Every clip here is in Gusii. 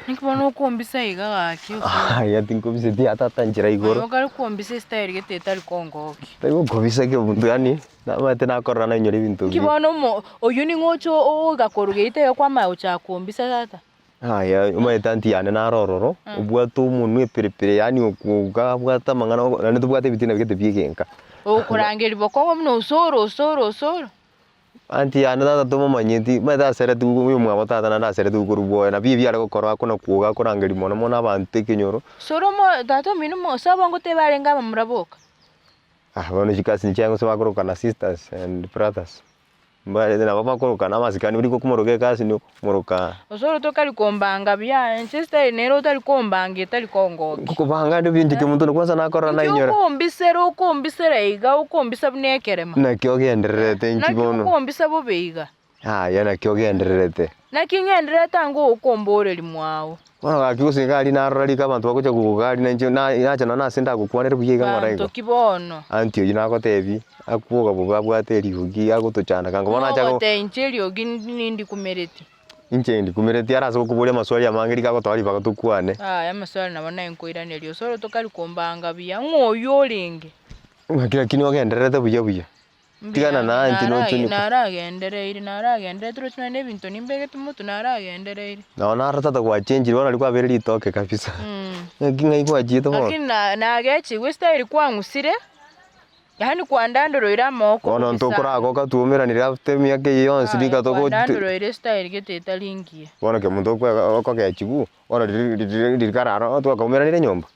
Naki bono okombisa iga gaki ase. Aya tinkobiseti aa tata nchera igoro. Aye okare kombisa estyle gete etari kongokia. Tari gokobisa kebunto yaani namanyete nakorora nainyora ebinto Nki biria. bono omo oyio ning'o oche oiga korwa geita iga kwamanya gochaka kombisa tata? Aya omanyete aunty yane naro ororo, obwate omonwe eperepere yaani okwoga abwate amang'ana naende tobwate ebitina bigete bia egenka. Okorangeria bokong'u buna osoro osoro osoro. Aunty yane tata tomomanyeti, omanyete aseretigwe oyomwabo tata naende aseretigwe korwa bwoye, nabio ebi are gokora akona kwoga akorangeria mono mono abanto ekenyoro. Soro mo tata omino mo ase abwo ngoteba arenge abamura boka. Ah bono chikasini chiaye gose bakorokana sisters and brothers, mbarete nabo bakorokana amasikani buna komoroka ekasini okomoroka. Osoro tokari kombanga buya, inche estyle nere otari kombanga etari kongokia. Nkokobanga ande buya inche kemonto kwanza nakorora Inki nainyora. okombisera okombisera iga okombisa buna ekerema. Naki ogendererete inki Naki bono? okombisa bobe iga. Yaya naki ogendererete? Naki ng'endererete ango okomboreria mwao. Bono gaki gose iga aria narora riko abanto bagocha kogoka aria nainche na nacha nonya nase ndagokwanere buya iga ng'ora Banto igo. ki bono? Aunty oyio nagotebi, akwoga bobe abwate eriogi agotochanda kango bono acha go Mogotebia inche eriogi nindikumereti. Inche ndikumereti arase gokoboria amaswali amange riko agotoa ribaga tokwane. Aya amaswali nabo naye nkoiraneria osoro tokari kombanga buya, ng'o oyio orenge? Ng'aki lakini ogendererete buya buya. Tigana na aunty nochwe niko. Naragendereire, naragenderete roche nonye na ebinto nimbegete motwe naragendereire. Nabo naro tata gwachenchire bono riria kwabeire ritoke kabisa. Ng'aki ng'ai gwachiete bono? Lakini na nagechigwe estyle kwang'usire, yaani kwandandoroire amagoko Bono bobe sana. ntokoragoka twaumeranire after emiaka eye yonsi rika togo Kwandandoroire estyle gete etari engiya. Bono kemonto okwega okogechigwa, bono riria riria rikara aro twakaumeranire nyomba.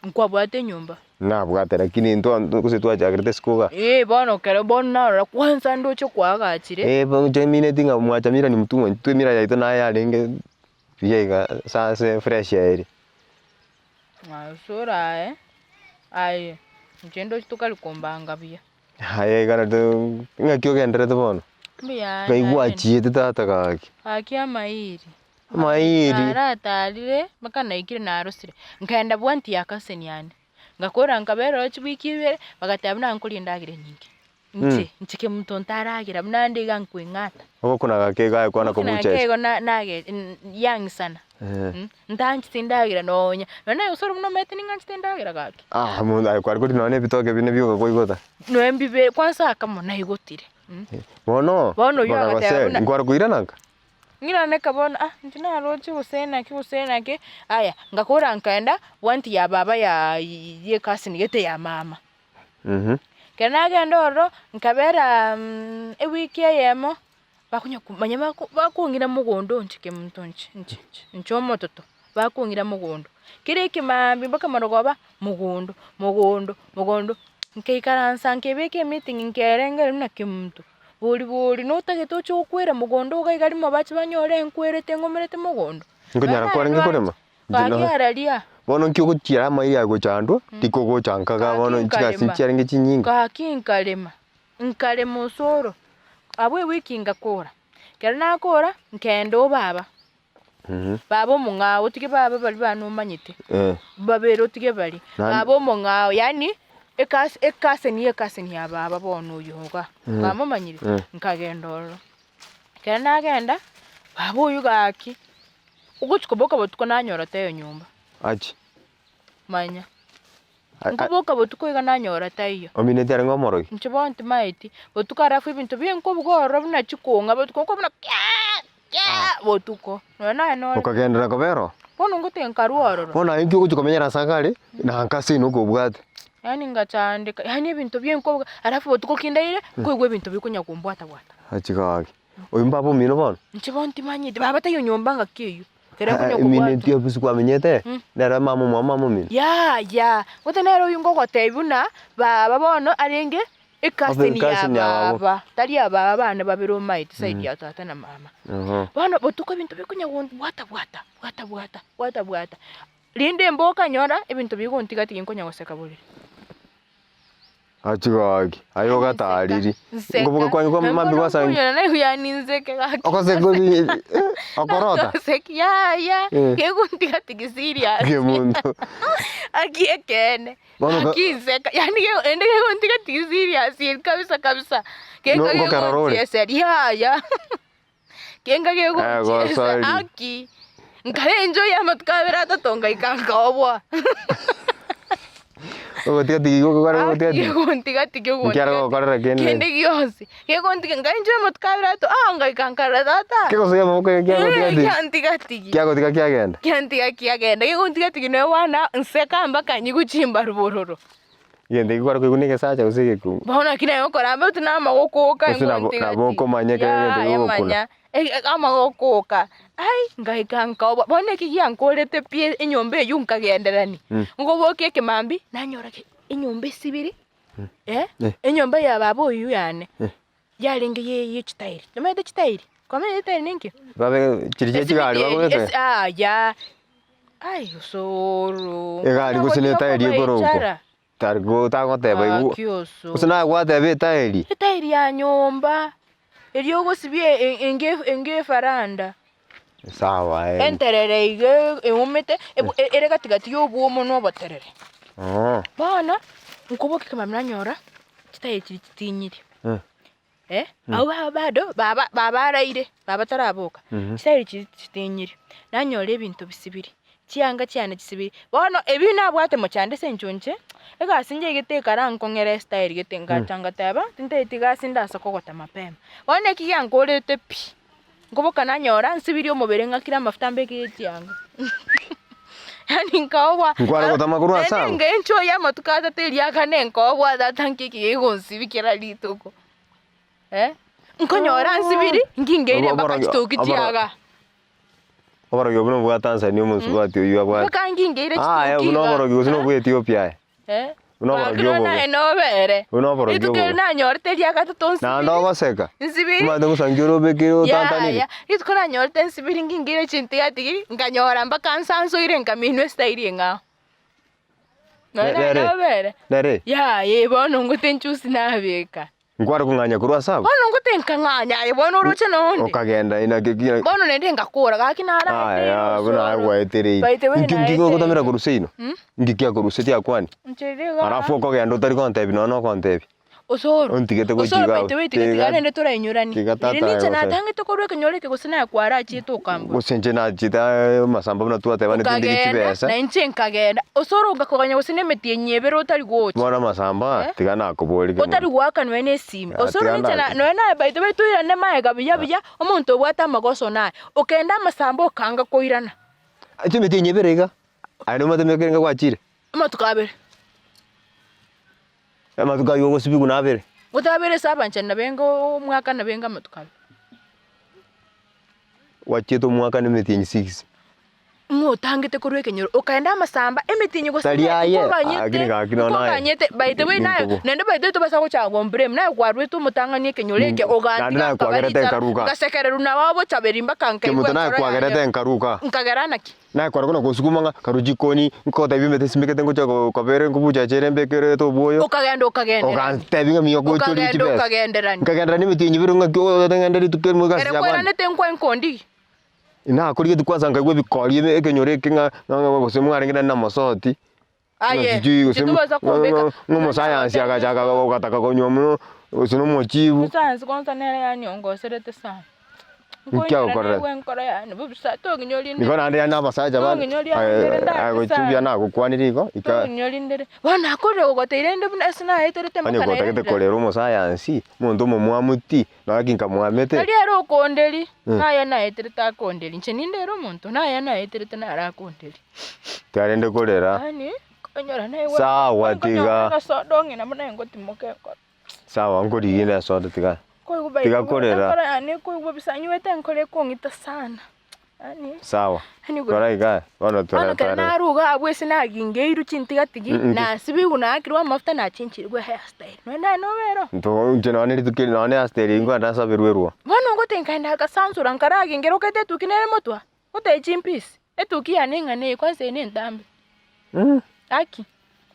Nkwabwate enyomba? Nabwate lakini intwe gose twachakerete isiko igaa. Ee bono ekero bono narora kwanza ndoche kwaagachire. Ee bono inche mineti ng'a mwacha mira ni mtumwa intwe emira yaito naye yarenge buya iga ase ase fresh air. Ase orae, aye inche ndoche tokari kombanga buya. Aye iga naende ng'aki ogenderete bono? Mbuya Ngai narenge. gwachiete tata gaki. Gaki amairi. Amairi. Naratarire mpaka naikire narosire, nkaenda bwanti ya cousin yane, ngakora nkabera ororo chiwiki ibere, bagateba buna nkoria endagera enyinge. Inche, inche kemonto ntaragera buna ande iga nkoeng'ata. Ogokuna gake iga aye kwana Ogokuna kobucha gake ase. igo na- nage yang'isana ntanchete endagera nonya, nonya naye gose ore buna omanyete ning'anchete endagera gaki. Ah monto aye kware koria nonya na ebitoke binde bioka kwaigota. Nonya mbibe kwanza akamo naigotire. Bono, Bono oyio agateba bakagoseri, buna. nkware koirana nka? Ng'iraneka bono, ah inche naroche gose naki gose naki, aya ngakora nkaenda bwanti ya baba ya y'ecousin gete ya mama. Ekero nagenda ororo, nkabera ewiki eyemo, bakonya komanya bako bakong'ira mogondo inche kemonto inche inche inche inche omototo, bakong'ira mogondo. Kera ekemaambia mpaka marogoba, mogondo mogondo mogondo, nkaikaransa nkebeka emeeting nkerengereria buna kemonto. Bori bori notagete oche gokwera mogondo iga iga rimo bache banyore nkwerete ng'omerete mogondo. Nkonyara kwarenge korema? Inche Gaki no- araria. Bono nki ogochiera amaiga aye gochandwa, tikogocha nkaga Gaki bono chigasi nkarema. nchiarenge chinyinge. Gaki nkarema, nkarema osoro, abwo ewiki ngakora, ekero nakora, nkenda obaba, baba omong'ao otige baba baria bane omanyete, babere otige baria, Nani- baba omong'ao yaani ekasi ekaseni ya ekaseni ya baba bono oyo igaa, kwamomanyire? Nkagenda ororo. Ekero nagenda, baba oywo gaki, ogochia koboka botuko nanyora taiyo nyomba. Achi. Manya. A- a- Nkoboka botuko iga nanyora taiyo. Omineti arenge omorogi? Inche bono timaeti, botuko alafu ebinto binkobuga ororo buna chikong'a botuko nkobuga buna kiaa kiaa botuko, nonya naye nore. Okagenderera kobera oo? Bono ngote nkarwa ororo. Bono aye nki ogochia komenyera ase akare, na nka ase ino okobwate. Yaani ngachandeka, yaani ebinto binkobuga, alafu botuko kindaire, nkoigwa ebinto bikonya kombwata bwata. Achi gaki. Oyio mbaba omino bono? Inche bono timanyeti, baba taiyo nyomba ngaki eywo. Ekero Ah, nkonya Emineti kobwatwa. ofisi kwamenyete, Mm. nere mama omwabo mama omino. Yaya, gose nere oyio ngogotebia buna baba bono arenge ecousin ya Cousin ya baba. baba, tari ababa bane babere omaete side ya tata na mama. Oho. Bono botuko ebinto bikonya bwata bwata, bwata bwata, bwata bwata, rinde mboka nyora ebinto bigontiga tinkonya goseka borere. Achi gaki, aye ogatariri. Nkoboka kwanyu kwa mambia gwasangi. Ogoseka obi okorota. Yaya, Eh. kegontiga tiki serious. Kemonto. Aki ekeene. Bono ka- Aki nseka, yaani ge- ende kegontiga tiki serious kabisa kabisa. No- ngokerora ore? Kegonchieseria yaya. Kenga Eh, kegonchiesa gosori. aki. Nkare enjoy amatuko abere atato ngaika nkaoboa. Ogotiga tiga igo okogora ogotiga tiga. Gegontiga tiga Nki are gokorera kende? Kende gionsi. Gegontiga nka enjoy amatuko abere atato, ah ngaika nkarora tata. Kegosoia amaboko iga kiagotiga tiga. Kiantiga tigi. Kiagotiga kiagenda. Kiantiga kiagenda. Gegontiga tigi nonya bono nseka mpaka nyigwe chimbaru bororo. Egento ekio kware koigwa na egesacha gose egekungu. Bono naki naye okoramba oti na amagoko oka Gose nabo ngontiga nabo ti. okomanya ekero egento Yaya kegokuna. manya. Amagoko oka, ai ngaika nkaoboa, bono eki giankorete pi enyomba eywo nkagenderania, nkobokia ekemambia, nanyora ki enyomba esibiri, eh, enyomba ya baba oywo yane, yarenge ye ye chitairi, nomanyete chitairi? Kwamanyete chitairi ninki? Babe chiria chia chigari bakobeka? Esi yaya, ai osoro, Egari gose na etairi ekorokwa. Tari go tagoteba igo. Gaki oso. Gose naye gwateba etairi. Etairi ya nyomba, eria ogosibia e- enge enge efaranda. Sawa eh. Enterere iga eomete, ebu ere gatigati ya obwomo na oboterere. Oo. Bono, nkoboka ekemambia nanyora, chitairi chiria chitinyire. Eh, abwo baba bado baba baba araire, baba taraboka, chitairi chiria chitinyire, nanyora ebinto bisibiri, chianga chiane chisibiri. Bono ebi nabwate mochando ase eng'encho inche, egasi njaigete ekarankong'era estyle gete ngacha ngateba, tintaeti gasi ndase kogota mapema. Bono eki giankorete pi, nkoboka nanyora nsibirie omobere ng'akire amafuta mbekire chianga yaani nkaoboa Nkware gotama korwa ase naende abwo? nkaenjoy amatuko atato eria akane nkaoboa tata nki eki gegonsibi kera rituko eh, nkonyora nsibiri ngingeire mpaka Oborogi- chitoki oboro- chiaga. Oborogi obwo nobwa Tanzania omosubati oyio abwate. Mpaka ngingeire Aya chitoki buna iga. oborogi gose nobwa Ethiopia aye. Eh, Buna oborogi Gwakire obobe. naye nobere. Buna oborogi Rituko obobe. eri nanyorete eria gatato Naende nsibiri. ogoseka. Nsibiri. Omanyete ngosangi ore obekire otantanire. Yaya, rituko nanyorete nsibiri ngingeire chintigatigi, nkanyora mpaka nsansoire nkaminwa estyle eng'ao. Nonya naye Nere? nobere. Nere? Yaya bono ngote nchusi nabeka. Nkware kong'anya korwa ase abwo? Bono ngote nkang'anya aye bono oroche nonde. Okagenda inaki ki Bono naende ngakora gaki naraete Aya, buna aye gwaetereire. By the way Inki nki naetereire. gogotamera korwa seino? Inki kiakorusetie akwani? Inche riga. Alafu okogenda otari gontebia nonya nogontebia. Osoro. Ontigete gochia Osoro iga by the way tiga tiga- tiga rende torainyorani. tiga tata Riria ninche aye gose. natangete korwa ekenyoro eke gose naye kwarachiete okambora. Gose inche nachete amasamba buna twatebana tindiri Okagenda chibesa. na inche nkagenda. Osoro ngakoganya gose na emetienyi ebere otari gocha. Bono amasamba Eh? tiga nakoborie Otari goaka nonya na esimi. Ah, Osoro tiga ninche na nako- nonya naye by the way toirane magega buya buya, omonto obwate amagoso naye. Okenda amasamba okanga koirana. Chimetienyi ebere iga, aye nomanyete emiaka erenga gwachire? Amatuko abere. Amatuko ayio ogosibigwa nabere. Gotabere ase abanchani nabenge omwaka nabenge amatuko abere. Gwachiete omwaka na emetienyi six. Ng'a otangete korwa ekenyoro, okaenda amasamba, emetienyi gose Tari aye, nkoganyete, lakini gaki nonya aye. nkoganyete, by the way naye, Ninkobo. naende by the way tobasa gochaka gomblame, naye kwarwete omotang'ani ekenyoro eke, Naende ogantiga naye nkaba kwagerete richara, nkaruga. ngasekererwa nabo abochaberi mpaka nkaigwa Kemoto naye enkoro yane, kwagerete nkaruga. nkagera naki? Naye kware kona gosukuma ng'a karue jikoni, nkotebia emete esimekete ngocha kobera nkobuchachere mbekere obwoyo. Okagenda okagenderania. Ogantebia ng'a miyo gochoria Okagenda chibesa. okagenderania. Nkagenderania emetienyi ebere ng'aki ogoteba ng'ende rituko erimo egasi Ere ya abana. kweranete nkwa nkondigi. Nakorigeti kwanza nkaigwa ebikori ebe ekenyoro eke ng'a ng'a gose mwarenge naende na mosoti. Ng'a Aye, sijui gose inche tobasa kombeka. ng'a omosayansi agachaka ogataka konywa mono gose na omochibu. Omosayansi kwanza nere yaani ongoserete sana. Nki agokorera? Nkoinyora enkoro yane bobe toginyori ndere. Igo naende yaani abasacha bande Toginyori ndere ndare agochubia sana. nagokwanire igo ika Toginyori ndere. Bono nakorire gogotebi rende buna ase naeterete onye mpaka gotagete naerire. korera omosayansi, omonto omomwamu ti, naki nkamwamete. Tari ere okonderi, naye naeterete akonderi. Inche ninde ere omonto, naye naeterete nare akonderi. Tiarende korera. Yaani, nkonyora naigwa Sawa nkonyora tiga. egasoda ong'ina buna engotimoka enkoro. Sawa nkorigia esoda tiga. Koigwa Tiga korera. enkoro yane ekoigwa bisa nywete enkoro ekong'ita sana. Yaani Sawa. yaani Kora iga bono Bono tora ekero tware. naruga abwo ase nagingeirwe chintigatigi, Mm, mm. nasibigwe naakirwe amafuta nachenchirwe hairstyle. Nonya naye nobere oo. Nto inche nonya ne rituko eri nonya ne hairstyle eye nkoenda nsaberwe erwo. Bono ngote nkaenda nkasansora nkaragingera okete etuki nere motwe aa, gotebia chimpisi, etuki yane eng'ana eye kwanza eye nentambe. Gaki,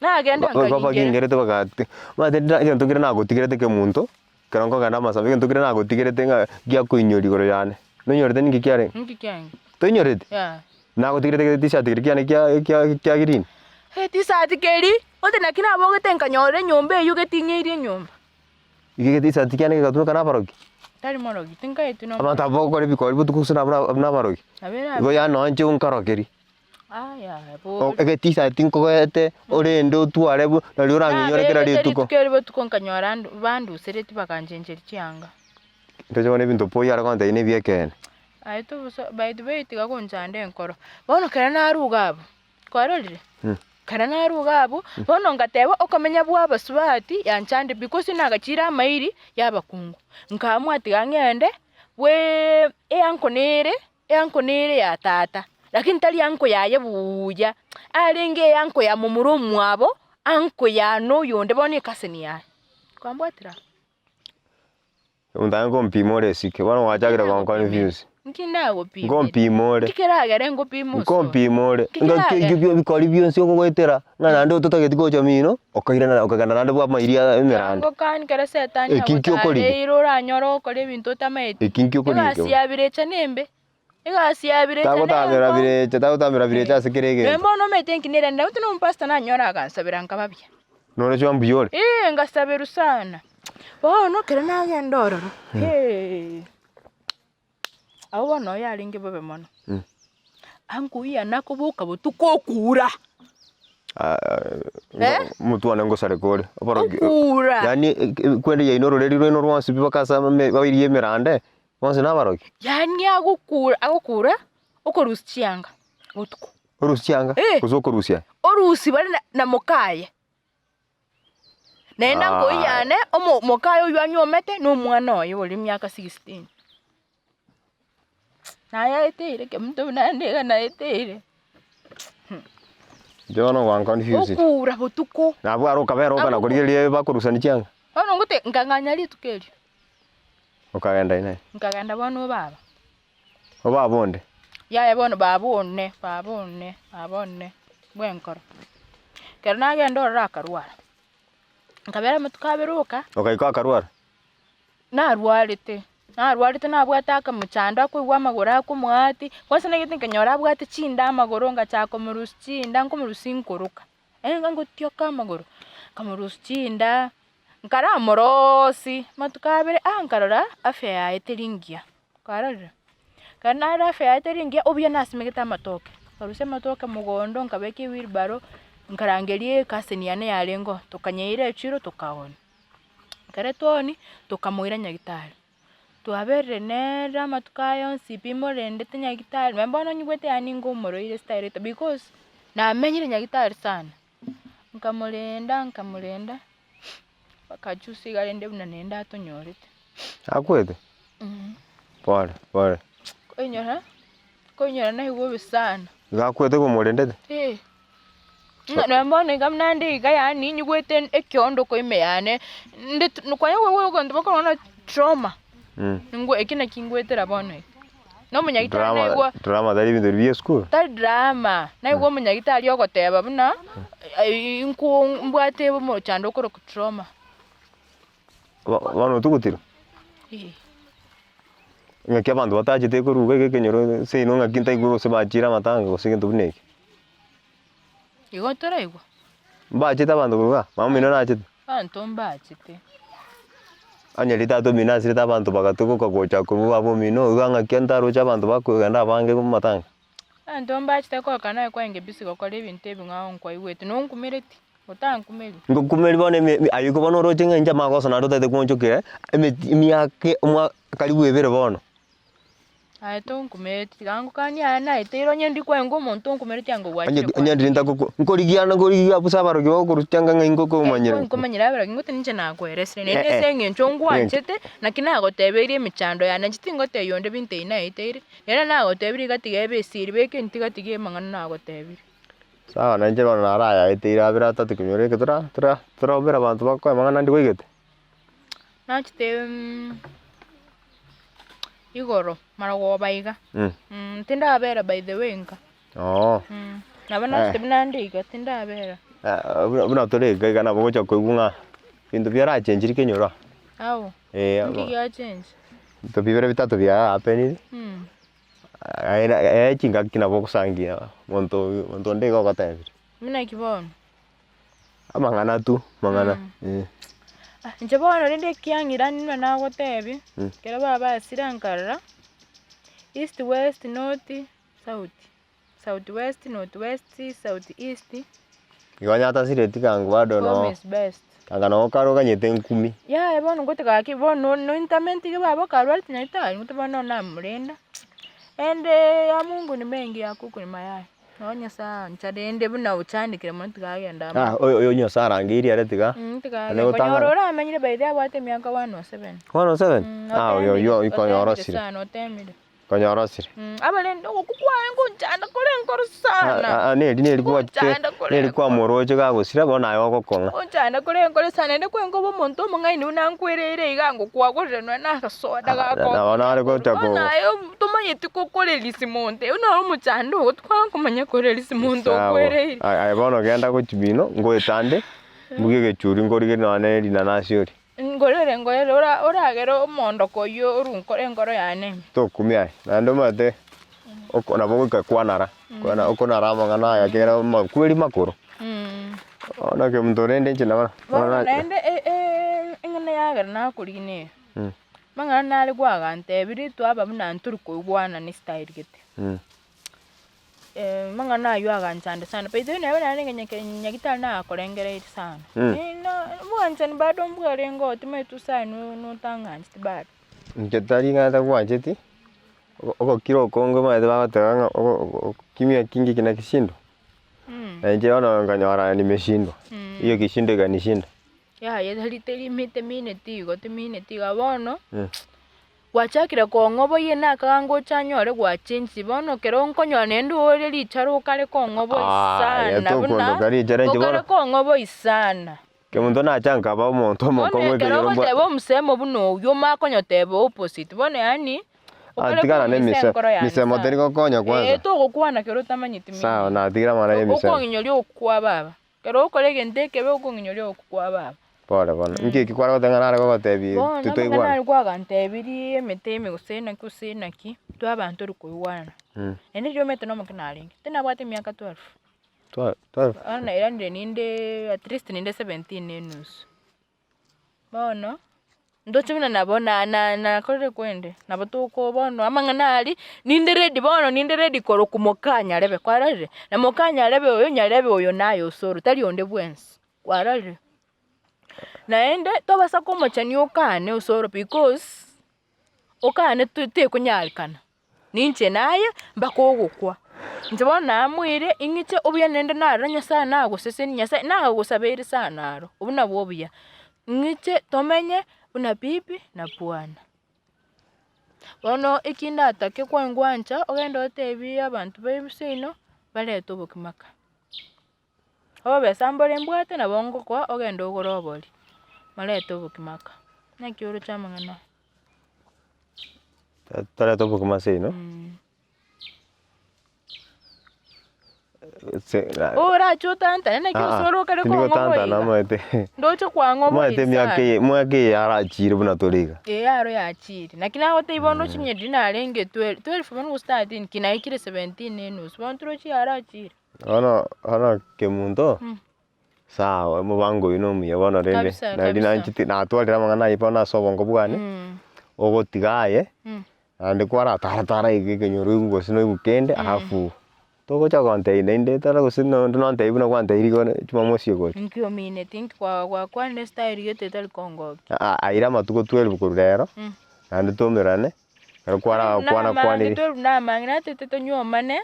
nagenda nkagingera. Babagingerete bagati omanyete ndira egento kere nagotigerete kemonto, ekero nkogenda amasabu egento kere nagotigerete ng'a giakoinyori igoro yane, nonyorete ninki kiarenge? Ninki kiarenge? Toinyoreti? Yaya. Nagotigerete egetishati keria kiane kia kia kia green. Etisati keria, ote naki nabogete nkanyora enyomba eywo geting'eirie enyomba. Iga egetisati kiane gegatumeka na abarogi. Tari morogi, tinkaeti na Abanto abwo bagokora ebikori botuko gose nabwo na na abarogi. Nabo erabe. Igo yaani nonye inche nkarogeria. Aya O boria. egetisati nkogoete orende otware bo nario orang'inyore kera Nabegete rituko. rituko erio botuko nkanyora ndu bandusereti baganchencheria chianga. Ntoche bono ebinto boiyo are gontebia na ebi'ekeene. Aye tobosa by the way tiga gonchanda enkoro. Bono ekero narwa iga abwo, kwarorire? Ekero narwa iga abwo, bono ngateba okomenya bwa abasubati yanchande because nagachire amairi ya abakungu. Nkaamua tiga ng'ende bweeee eanko nere, eanko nere ya tata, lakini tari anko yaye buuya, arenge eanko ya momura omwabo, anko yane oyonde bono ecousin yaye. Kwambwatire abwo? Omonto aye nkompima ore esike, bono gwachakire gonconfuse. Nki ndagopimere? Nkompima ore. Nki keragere ngopime osoro? Nkompima ore. Nki keragere? Ngaki ekio ebikori bionsi okogoetera, ng'a naende ototageti gocha mino, okairana okagenda naende bwa amairia ya emeranda. Ngokani kero setani Eki nki okorigia? agotareire oranyore ogokora ebinto otamaeti. Eki nki okorigia Egasi ekio? ya birecha nembe, egasi ya birecha Tagotamera nenkong'u. birecha, tagotamera birecha ase kera Nonya egento. bono omanyete nki nere naende nomopastor nanyora agansabera nkaba buya. Noroche mbuya ore? Eeh ngasaberwa sana. Bono ekero nagenda ororo, hee, abwo bono oyo arenge bobe mono, ankoiyana nakoboka botuko okura. Omotwe one ngosareka ore, oborogi Okura. yaani ekwende yaino ororeri rwaino rwonsi pi mpaka ase ame bairie emerande, bonsi nabarogi? Yaani agokura agokura, okorusia chianga botuko. Orusia chianga? Eh. Gose okorusia? Orusia bare na na mokaye. Naende Ah. nkoiyane omo mokaye oywo anywomete na omwana oye ore emiaka 16. Nayaeteire kemunto buna naende iga naeteire. Inche bono gwanconfusire. Okura botuko. Nabwo aro okabera okana Abwo- korigereria bakorusani chianga? Bono ngote nkang'anya rituko erio, Okagenda inee? nkagenda bono obaba. Obaba onde? Yaya bono baba one, baba one, baba one bwenkoro. Ekero nagenda ororo akarwara, nkabera amatuko abere oka. Ogaika akarwara? Narwarete, narwarete nabwate akamochando akoigwa amagoro akomoatia, kwanza nagete nkanyora abwate chinda amagoro ngachaka komorusia chinda nkomorusia nkoroka, yaani ngotioka amagoro, nkamorusia chinda, nkaramorosia amatuko abere ah nkarora afya yaye teri ngiya, kwarorire? Ekero narora afya yaye teri ngiya, obuya nasimegete amatoke, nkarusia amatoke mogondo nkabeka ewheelbarrow, nkarangeria ecousin yane yarenge oo, tokanyeira echiro tokaonia. Ekero twaonia, tokamoira nyagetari, twaberire nere amatuko aya onsi pi morendete nyagetari, nonye bono onyigwete yaani nigo omorwaire style ete because namenyire nyagetari sana, nkamorenda nkamorenda mpaka juzi iga rende buna naende atonyorete. Akwete? Pole pole. Koinyora, koinyora naigwa bobe sana. Iga akwete komorendete? Eh. Ng'a nonya bono iga buna nde iga yaani nyigwete ekeondoko ime yane, nde tu kwanya egento bakorwa ng'a trauma, ngwe eki naki ngwetera bono iga. Na omonyagitari Drama naigwa drama tari ebinto biria bia esukuru? tari drama, naigwa omonyagitari ogoteba buna, nko mbwate omochando okorokwa trauma. Bono otugutirwe? Eh. Ng'aki abanto batachete korwa iga ekenyoro seino ng'aki ntaigwe gose bachire amatanga gose egento buna eke. Igo toraigwa? Mbachete abanto korwa igaa, mama omino nachete? Abanto mbachete. Onye riria tata omino asirete abanto bagatogoka gocha korwa baba omino iga ng'aki ntaroche abanto bakogenda abange amatanga. Abanto mbachete koka naye kwarenge busy gokora ebinto ebing'ao nkwaigwete, nonkumereti, otankumeria. Ngokumeria bono eme aye igo bono oroche ng'a inche amagoso naende otagete gonchokera, emeti emiaka omwa karibu ebere bono. Aye tonkumereti, tiga ngokanie aye naeteire onye ndikwenga omonto onkumereti ango Onye gwachire onye kwanyeria. ndiri ntagoku nkorigia ande nkorigia busa abarogi bagokorusia anga ng'ai ngokomanyera. Nkomanyera abarogi ngote ninche nakoeresire naende Eh, eh. ase eng'encho ngwanchete, naki nagotebeirie emechando yane inche tingotebia onde binto ebi naeteire, nere nagotebirie iga tiga ebe esiri beka intwe iga tiga amang'ana nagotebirie. Sawa na inche bono narayaeteire abere atato kenyoro eke tora tora toraumera abanto bakoe amang'ana ande kwaigete. Nachete igoro marogoba iga, tindabera by the way nka, Oo. nabo nachete buna nde iga tindabera. Buna buna tore iga iga nabo ogocha koigwa ng'a ebinto biarachenchiri kenyoro aa. Ao, Eh, nki giachenchi? Ebinto bibere bitato bia happenire, aye chingaki nabo ogosangia monto monto onde iga ogotebirie. Buna ki bono? Amang'ana tu, amang'ana eh. Ah, inche bono rende ekiang'ira ninwe nagotebia, ekero baba asire nkarora, east, west, north, south, south west, north west, south east. Igo onye atasireti kango bado Home noo is best. kanga noo kare oganyete nkumi. Yaya bono ngotiga gaki bono nointamenti baba okarwarete nyagetari ngote bono namorenda, ende ya mungu ni mengi ya kuku ni mayai. Noo Nyasaye ancha rende buna ochandekire mono tiga agende amo. Ah, oyo oyo Nyasaye arangeirie ere tiga. Tiga Ane agende. gotanga- Konyora oramenyire by the way abwate emiaka 107. 107? Mm, Ah, oyo otemire, oyio oyo konya otemire orosire. sana, otemire. Konya orosire. Abarende ogokwa kwaye ngonchanda kore enkoro sana. Ah, ah, neri neri gwachete, Ngonchanda kore neri kwamoroche gagosira bono aye ogokong'a. Ngonchanda kore enkoro sana, naende kwenka obe omonto omong'aini buna nkwereire iga ngokwagorire nonya na agasoda Ah, gako. na bono are gocha ko- Bono aye tomanyeti kokorerisia monto, oyio noro omochando ogo twakomanya korerisia monto Sawa. okwereire. Aye aye bono genda gochia bino, ngoetande, mbuge egechuri nkorigerie nonya ne rinanasi orie. Ngorere ngorere ora oragere omondoko oyio orunkore enkoro yane ime. Tokumia aye, naende omanyete oko nabo ogoika kwanara, kwana okonara amang'ana aya ekiagera amakweri makoro. Bono ekemonto rende inche nabo Bono bono naende e- e- eng'ana yagera nakorina eye, amang'ana nare kwagantebirie twaba buna ntori koigwana ne style gete. Amang'ana aywo aganchanda sana, by the way nabo narenge nyake nyagitari nakorengereiri sana, na obwanchani bado mbwarenge oo timanyeti usaye no notang'ancheti bado. Inche tari ng'a ntagwancheti, ogo ogokira okonge omanyete bagoteba ng'a ogo ogo kimya kingi kina kishindo, na inche bono nkanyora nimeshindwa, hiyo kishindo ikanishinda. Yaya tari teri temineti igo temineti iga bono. Gwachakire kong'oboyia nakaga ngocha anyore gwachenchiri bono ekero nkonyora naende ore richara okare kong'oboyia Aye sana buna tokondoka richara inche okare bono. kong'oboyia sana. Kemonto nacha nkaba omonto Bono omokong'u ekero ekenyoro mbwa. ogoteba omosemo buna oywo omanye konyoteba opposite bono yaani Ah, okare tigana na kong'isa emise enkoro yane misemo sana. teri gokonya Ee kwanza. togokwana kero otamanyeti meaning. Sawa natigire amang'ana ya emisemo. Okong'inyoria okwa baba. Ekero okora egento ekebe okong'inyoria okwo kwa baba. Pole bono, inki eki kware goteba ng'a nare gogotebia Bono amang'ana titoigwana? aria kwagantebirie emete ime gose naki gose naki, twaba ntori koigwanana. Naende riria omanyete nomoke narenge, tinabwate emiaka twelve. Twe- twelve? Bono nairanire ninde at least ninde seventeen na enusu. Bono, ndoche buna nabo na- na- nakorire kwende, nabo toko bono amang'ana aria, ninde ready bono ninde ready korokwa moka nyarebe kwarorire? Na moka nyarebe oyo nyarebe oyo naye osoro tari onde bwensi, kwarorire? Naende tobasa komochani okane osoro because, okane to tekonyarekana. Ninche naye mpaka ogokwa. Inche bono namoire ing'iche obuya naende narora Nyasaye nagoseseni Nyasaye nagosabeire sana aro, obwo nabwo obuya. Ing'iche tomenye buna bibi na bwana. Bono eki ndatake kwangwancha ogende otebie abanto ba seino barete obokima ka. Obobesa mbore mbwate nabo ngokoa ogende ogore obori, morete obokima ka. Naki oroche amang'ana aya. Torete obokima seino, Orache otantane naki Ah, ah, osore okare tindi gotantana kong'oboiga. omanyete. Ndoche kwang'oboiga Omanyete emiaka sana. eye emiaka eye yarachire buna tore iga. Ee aro yachire. Naki nagotebia bono chinye riria narenge twelve, twelve bono gose thirteen ki naikire seventeen na enusu, bono torochi yarachire. Bono bono kemunto. Sawa, omobango oyio nomuya bono rende, Kabisa, nari kabisa. nanchete natwarire amang'ana ayio bono ase obongo bwane, ogotiga aye, naende kwaratara tara iga ekenyoro oigwe gose noigwe kende alafu togocha gontebia naende tara gose nonde nontebie buna gwantebiri igo jumamosi egocha. Inki omineti inki kwa gwakwanire estyle gete etari kongokia. Aa aire amatuko twelve korwa rero, naende toumerane, ekero kwaragokwana Namange kwanire. twelve namange natete tonyuomane.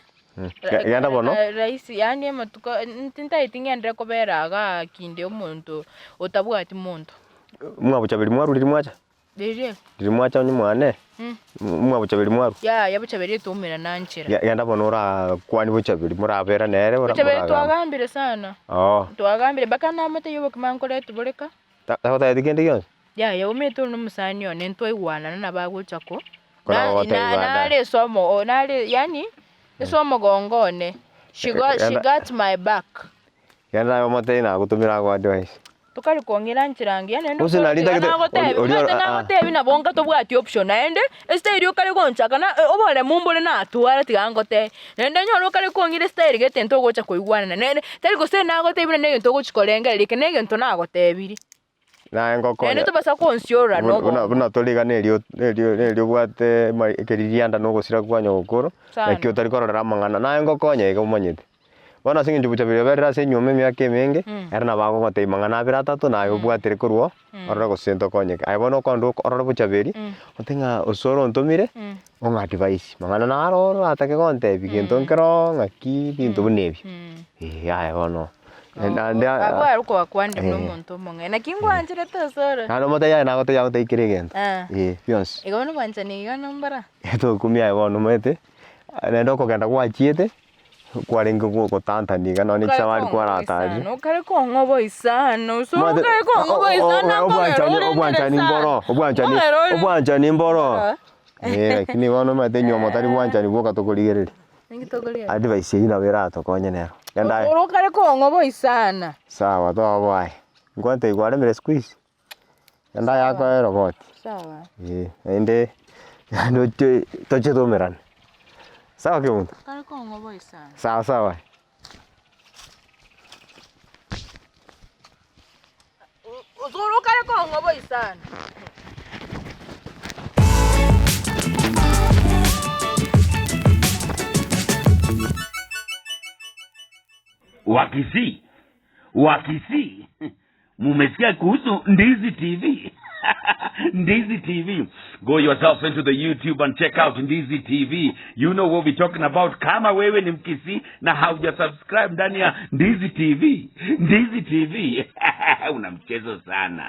Genda bono. Rahisi yaani amatuko tintageti ng'enderere kobera igaa kinde omonto otabwati monto. Mwabochaberi mwarure riria mwacha? Riria? Riria mwacha onye mwane, mwabochaberi mwarwa? Yaya bochaberi etoumera nanchera. Genda bono orakwanie bochaberi morabera nere ora Bochaberi moragamba. twagambire sana. Oo. Twagambire mpaka namotebia obokima nkorete boreka. Tagotebeti kende gionsi? Yaya omanyete ore nomosani one ntwaigwanana nabo agocha ko Kona na- gogotebia na- baadaye. nare ase omo o- nare yaani ase omogongo one, she got she Genda- got my back. Genda aye omotebie nagotomera ago advice. Tokari kong'ira nchera ngiya naende Gose nari tiga ntagete nagotebia, ori- oria omanyete ah, ah. nagotebia nabo nka tobwati option naende, estyle okare gonchaka na oboremu mbore natwara tiga ngotebie. Naende onyore okare kong'ira estyle gete ntogocha koigwanana nere, tari gose nagotebia buna negento ogochi korengereria eke negento nagotebirie. Naye Naende ngokonya tobasa konsiorora buna buna nobongo. buna tori iga nerio nerio nerio obwate ma ekeririanda na ogosira kwa nyogokoro, Sana. naki otari kororera amang'ana, naye ngokonya iga omanyete. Bono ase eng'encho bochaberi oberire ase enyomba emiaka emenge, ere nabo agogotebia mang'ana abere atato naye obwatere korwa oo, orore gose ntokonyeke. Aye bono okogenda oko orore bochaberi, ote ng'a osoro ontomire, ong'a advice, mang'ana naro oro oratake gontebia gento nkeroo ng'aki binto buna ebio, eh aye bono naende Abwo are okobakwanera buna omonto omong'aini. Naki ngwancherete osoro. Naende omotebie aye nagotebia agotebia kera egento, eh bionsi. Igo bono obwanchani iga nombora? Tokumia aye bono omanyete, naende okogenda gwachiete. Kwarenge gotantania iga nonye chisabari kwaratarire. Okare kong'oboa sana, osoro okare kong'oboa sana Obwanchani nkogera ore obwanchani mboro, obwanchani Nkogera ore. obwanchani mboro. Eh lakini bono omanyete enyiomo tari bwanchani bwoka tokorigereria. Ninki tokorigereria? Advice eywo nabo eratokonye nero. Genda aye. Osoro okare kong'oboa sana. Sawa toboa aye. Nkwantebia kwaremire siku hizi? Genda aye akoe eroboti. Sawa. Eh, naende naende oche toche toumerane. Sawa kemunto? Kare kong'oboa sana. Sawa sawa. Osoro kare kong'oboa sana. Wakisii, Wakisii, mumesikia kuhusu Ndizi TV? Ndizi TV. Go yourself into the YouTube and check out Ndizi TV. You know what we're talking about. Kama wewe ni Mkisii na hauja subscribe ndani ya Ndizi TV, Ndizi TV una mchezo sana.